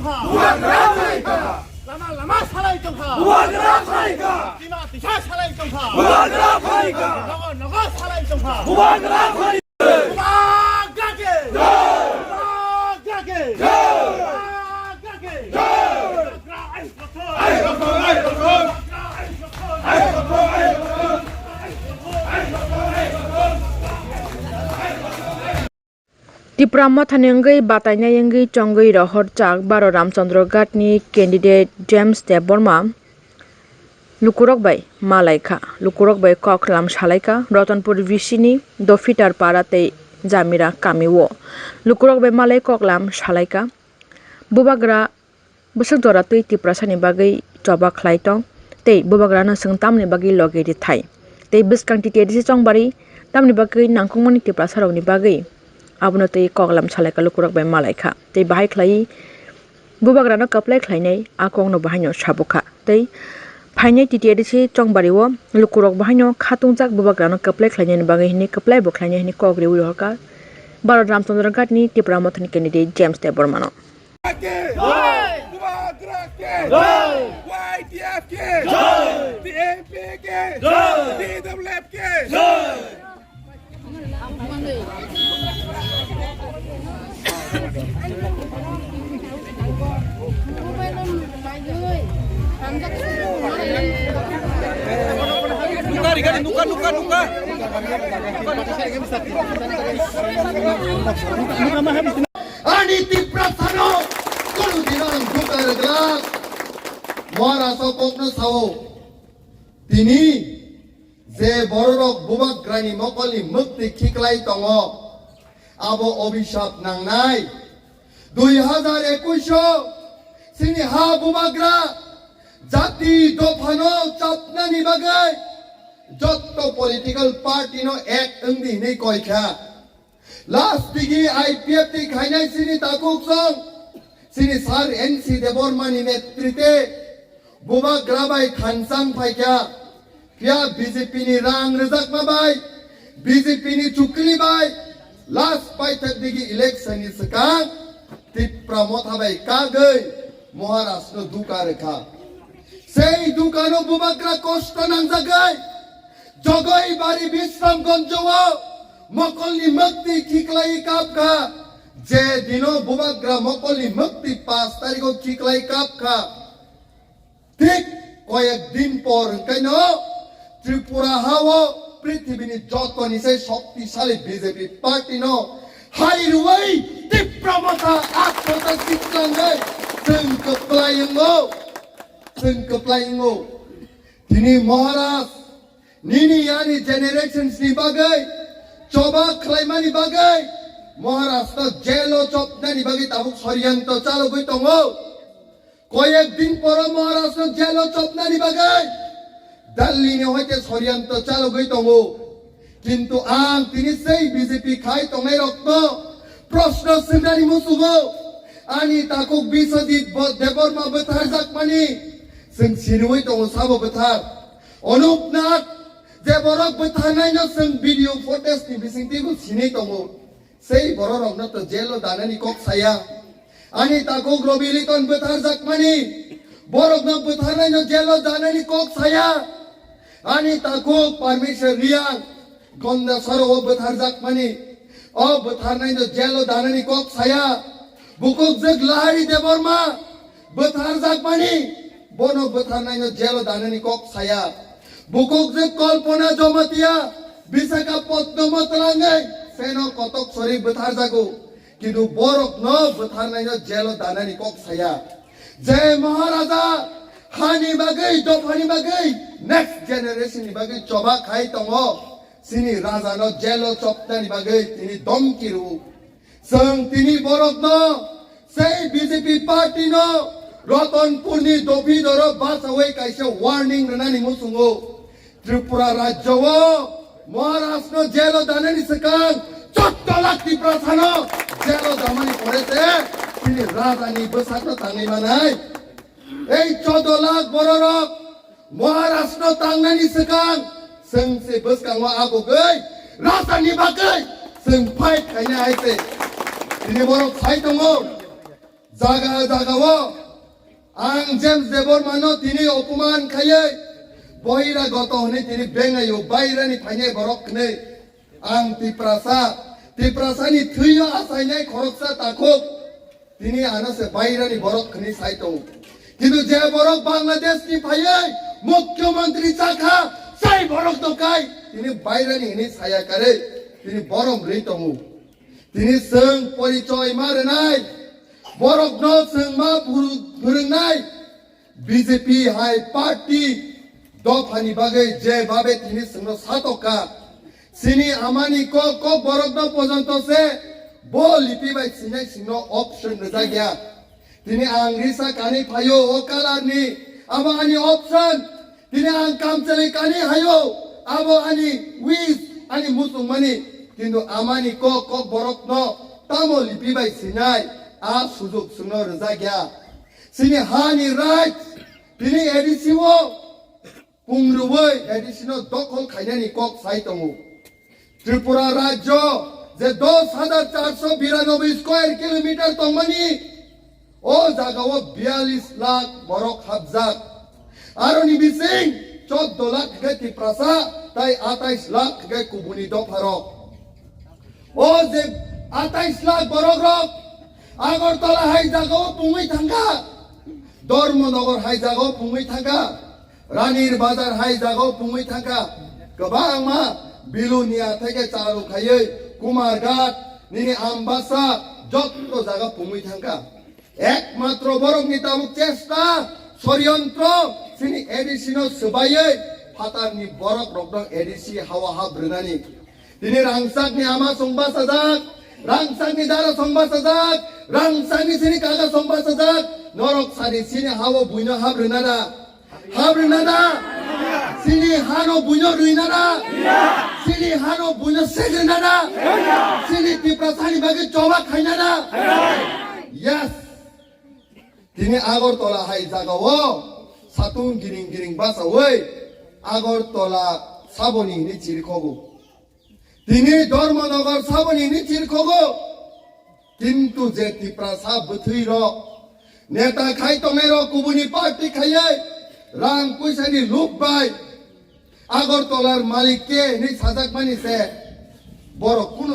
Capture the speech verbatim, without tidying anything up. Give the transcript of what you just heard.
Bubagra phaikha. Lama lama salai tongkha. Bubagra phaikha. Tima tisa salai tongkha. Bubagra phaikha. Nogo nogo salai tongkha. Bubagra phaikha. Bubagra ke. Jai. Bubagra ke. Jai. Bubagra ke. Jai. Bubagra ai rokho. Ai rokho, ai rokho. Bubagra ai rokho. Ai rokho, ai rokho. Tipra Mothani wngwi batainai wngwi chongwi rohor chak baro Ramchandra Ghat ni candidate James Debbarma lukurok bai malaikha, lukurok bai kok lam salaikha, Ratanpur V C ni Dofitar Para tei Jamira kami o lukurok bai malai kok lam salaikha. Bubagra bwswk jora twi Tiprasani bagwi choba khlai tong tei bubagrano chwng tamni bagwi logi rithai tei bwskang T T A D C chongbari tamni bagwi nangkukmani Tiprasarokni bagwi abono twi koklam salaikha lukurok bai malaikha tei bahai khlaiwi bubagrano kwplai khlainai a kokno bahaino sabukha tei phainai T T A D C chongbari o lukurok bahaino khatungjak bubagrano kwplai khlainani bagwi hwnwi kwplai bo khlainai hwnwi kok riwi rohorkha Bharat Ramchandra Ghat ni Tipra Mothani candidate James Debbarmano. के जय। बुबाग्रा के जय। वाईटीएफ के जय। टीएमपी के जय। टीडब्ल्यूएफ के जय। Nuka, nuka, nuka, nuka. Ani Tiprasano kunu dino ang duka rwglak. Moharasno kokno sao. Tini je bororok bubagrani mokolni mwktwi khiklai tongo, abo obhisap nangnai. Dui hazar ekush o chini ha bubagra jati dophano chapnani bagwi jotto political party no ek wngdi hinwi koi kha. Last digi I P F T khainai chini takhuk song, chini Sir N C Debbarma ni netrite bubagra bai thansa wng phaikha. Phiya B J P ni rang rwjakma bai, B J P ni chukli bai, last paithak digi election ni swkang Tipra Motha bai kagwi Moharasno duka rwkha. Sei dukano bubagra kosto nangjagwi Jogoi bari Bisramganj o mokolni mwktwi khiklai kapkha. Je dino bubagra mokolni mwktwi pash tarikh o khiklai kapkha. Thik koyek din por hwnkhaino Tripura hao prithibini jotoni se shoktisali B J P party no hai rwui Tipra Motha akhota siklangwi chwng kwplai wngo, chwng kwplai wngo. Tini Maharaj nini ani generations ni bagwi choba khlaimani bagwi Maharaj no jail o chopnani bagwi tabuk soriyanto chalogwi tongo. Koyek din poro Maharasno jailo chopnani bagwi Delhi ni hoite soriyanto chalogwi tongo. Kintu ang tini sei B J P khai tongnai rokno proshno swngnani muchungo. Ani takhuk Biswajit bo-, Debbarma bwtharjakmani chwng siniwi tongo sabo bwthar. Onuk Nath je borok bwtharnaino chwng video footage ni bisingtwi bo sinwi tongo. Sei bororokno to jailo danani kok saya. Ani takhuk Robi Liton bwtharjakmani, borokno bwtharnaino jailo danani kok saya. Ani takhuk Parmeshwar Reang, Gonda Soro o bwtharjakmani, o bwtharnaino jailo danani kok saya. Bukukjwk Lahari Debbarma, bwtharjakmani, bono bwtharnaino jailo danani kok saya. Bukukjwk Kalpana Jamatia, Visakhapatnam o twlangwi seno kotok sori bwtharjago. Kintu borokno bwtharnaino jailo danani kok saya. Je Maharaja hani bagwi, dophani bagwi, next generation ni bagwi choba khai tongo, chini rajano jailo chopnani bagwi tini domki rwo. Chwng tini borokno sei B J P party no Ratanpurni dophidoro bachaui kaisa warning rwnani muchungo. Tripura rajyo o Maharasno jailo danani swkang chotto lakh Tiprasano jailo damani pore se chini rajani bwsakno tangwi manai. Ei chotto lakh bororok Maharasno tangnani swkang chwng se bwskango abogwi rajani bagwi chwng fight khaina hai se. Tini borok sai tongo. Jaga jaga o ang James Debbarma no tini opuman khaiwi bohira goto hwnwi tini bengayo bairani phainai borok hwnwi ang Tiprasa, Tiprasani thwio achainai khoroksa takhuk tini ano se bairani borok hwnwi sai tongo. Kintu je borok Bangladesh ni phaiwi mukhyamantri chakha sai borok no kai tini bairani hwnwi saya kare tini borom rwi tongo. Tini chwng porichoi ma rwnai, borokno chwng ma phuru-, phwrwngnai. B J P hai party dophani bagwi je babe tini chwngno satokha. Chini amani kok kok borokno pojonto se bo lipi bai sinai singno option rwjakya. Tini ang risa kani phaio o color ni, abo ani option. Tini ang kamchwlwi kani haio, abo ani wish, ani muchungmani. Kintu amani kok kok borokno tamo lipi bai sinai, a sujuk chwngno rwjakya. Chini hani right, tini A D C o pungrwui A D C no dokhol khainani kok sai tongo. Tripura rajyo je dos hajar charso biranoboi square kilometer tongmani, o jagao biyalis lakh borok hapjak. Aroni bising choddo lakh hwnkhe Tiprasa, tai atais lakh hwnkhe kubuni dopharok. O je atais lakh borokrok Agartala hai jagao pungwi thangkha, Dharmanagar hai jagao pungwi thangkha, Ranir Bazar hai jagao pungwi thangkha, kwbangma Bilonia theke chalu khaiwi Kumarghat, nini Ambasa, jotto jaga pungwi thangkha. Ekmatro borokni tabuk chesta, soriyontro, chini A D C no swbaiwi phatarni borok rokno A D C hawa hap rwnani. Tini rangchakni ama chwng bachajak, rangchakni dara chwng bachajak, rangchakni chini kaka chwng bachajak, norok sani chini hao buino hap rwna da? Hap rwna da? Chini hano buino rwina da? Chini hano buino sek rwna da? Chini Tiprasani bagwi choba khaina da? Yes. Tini Agartala hai jagao satung giring giring bachawi Agartala saboni hini chirikhogo. Tini Dharmanagar saboni hini chirikhogo. Kintu je Tiprasa bwthwi rok neta khai tongnai rok kubuni party khaiwi rang puisa ni lub bai Agartalar malik ke hini sajakmani se borok kunu